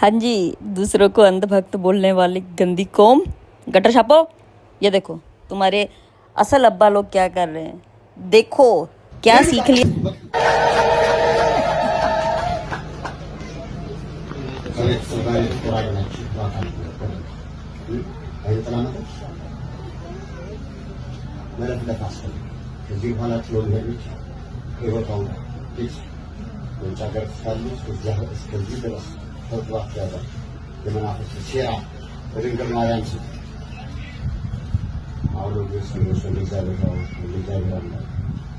हाँ जी, दूसरों को अंधभक्त बोलने वाली गंदी कौम, गटर छापो। ये देखो तुम्हारे असल अब्बा लोग क्या कर रहे हैं, देखो क्या सीख लिया। ከቤተሰብ ጋር የተቆራኘ ናችሁ። በአካል አይጠላመጥም መለፍለፍ አስፈልግ። ከዚህ በኋላ ጥሎ መሄድ ብቻ ህይወቷን ልጅ በውጭ ሀገር እስካሉ እስከዚህ ድረስ ተጥሏት ያዛል። የመናፍስት ሴራ በድንግል ማርያም ስም አውሎጎስ እግዚአብሔር እግዚአብሔር አምላክ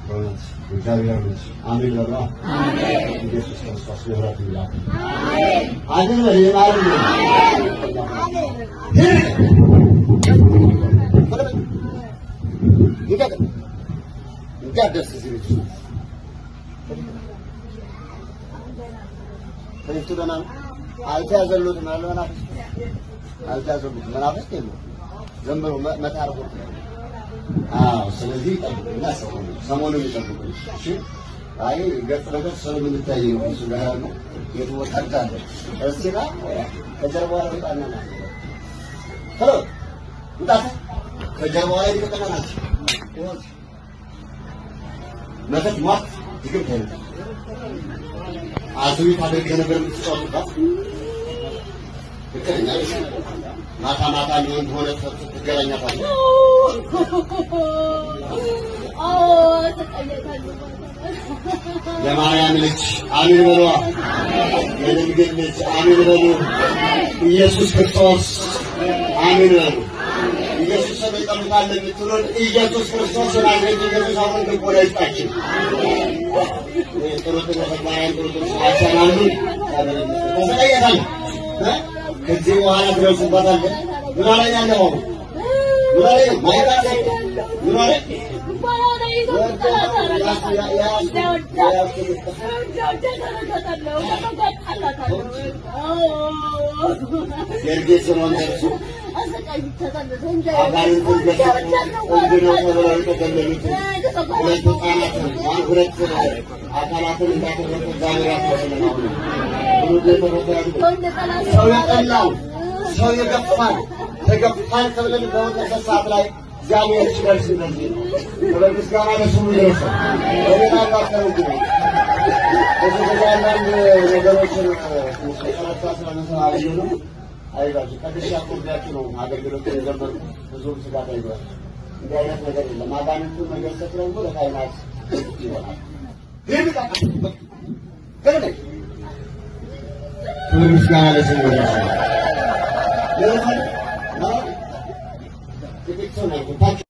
በእውነት እግዚአብሔር ልጅ አሜን በሏ። ኢየሱስ ክርስቶስ ምሕረት ይላክ። አሜን በል የማርያም ልጅ እንዳትደርስ እዚህ ቤት ውስጥ ከቤቱ ደህና ነው። አልተያዘሉትም አለ መናፍስት አልተያዘሉትም። መናፍስት የለውም። ዝም ብሎ መታ አድርጎት ነው። አዎ፣ ስለዚህ ይጠብቁና ሰሞኑን ይጠብቁ። እሺ። አይ ገጽ ለገጽ ስለምንታይ ነው። እሱ ጋር ያለው የቱ ቦታ እንዳለ እስኪ ና ከጀርባዋ ላይ ውጣና ና ቶሎ ውጣ። ከጀርባዋ ላይ ልቀቅና ና። መተት ሟርት ድግምት አይመጣም። አዙሪት አድርገህ ነበር የምትጫወትባት። ልክ ነኝ አይደል? ማታ ማታ እንዲሆን ሆነ ትገናኛታለህ። የማርያም ልጅ አሜን በሏ። የድንግል ልጅ አሜን በሉ። ኢየሱስ ክርስቶስ አሜን በሉ። ኢየሱስን ይጠሉታል የምትሉን ኢየሱስ ክርስቶስ ናዝሬቱ ኢየሱስ አሁን ልቦና ይስጣችሁ። ጥሩ ጥሩ ተግባራን ጥሩ ጥሩ ያሰናሉ ተሰቃየታል። ከዚህ በኋላ ትደርስባታለህ። ምን አለኝ ያለው ምን አለኝ ማይቃ ምን አለኝ ጌርጌሴኖን ደርሶ አጋንንትን እብድ ነው ተብለው የተገለሉትን ሁለት ሕፃናትን ሁለት አካላትን እንዳተረፈ እግዚአብሔር ያስመስለን። አሁን ሰው የጠላው ሰው የገፋን ተገፋን ተብለን በወጣበት ሰዓት ላይ እግዚአብሔር ሲደርስ እንደዚህ ነው። ክብር ምስጋና ለስሙ ይድረሰው። በሌላ አላከረው ብዙ ጊዜ አንዳንድ ነገሮችን መጨረሻ ስለመሰናበዩ ነው። አይዟችሁ፣ ቀድሼ አቁሜያችሁ ነው አገልግሎት የጀመርኩት። ብዙም ስጋት አይዟችሁ። እንዲህ አይነት ነገር የለም። አጋንንቱን መገሰጽ ደግሞ ለካህናት ይሆናል። ክብር ምስጋና ለስሙ ይድረሰው። ጥቂት ሰው ነው ያልኩት።